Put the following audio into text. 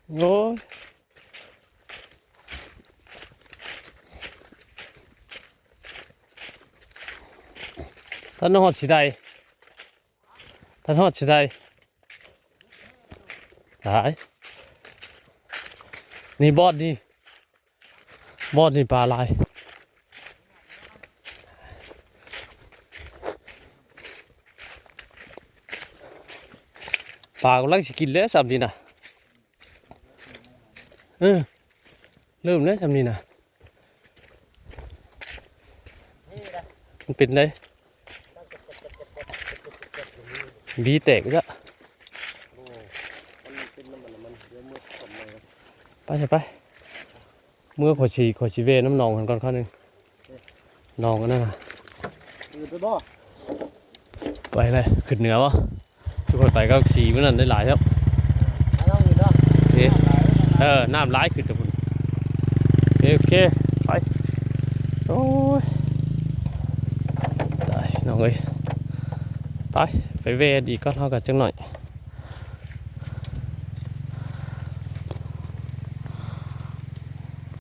ໂອ້ຍ ທ່ານຮອດຊິໄດ້ ທ່ານຮອດຊິໄດ້ ຕາຍ ນີ້ບ່ອນນີ້ ບ່ອນນີ້ປາຫຼາຍ ປາກຳລັງຊິກິນແລ້ວຊ່ຳນີ້ນະ ເອີ ເລີ່ມແລ້ວຊ່ຳນີ້ນະ ມັນເປັນໄດ ບີແຕກຊະ ໄປຊະໄປ ເມື່ອຂ້ອຍຊິ ຂ້ອຍຊິແວ່ນຳໜອງຫັ້ນກ່ອນຄາວໜຶ່ງ ໜອງອັນນັ້ນນະ ໄປເລີຍ ຂຶ້ນເໜືອບໍ່? ຄືຂ້ອຍໄປກັບສີມື້ນັ້ນໄດ້ຫຼາຍແລ້ວ ເອີ ນ້ຳຫຼາຍຂຶ້ນແຕ່ພຸ້ນ ໂອເຄ ໂອເຄ ໄປ ໂອ້ຍ ຕາຍ ນ້ອງເອີຍ ໄປ ໄປແວ່ອີກກ່ອນ ເຮົາກໍຈັກໜ້ອຍ.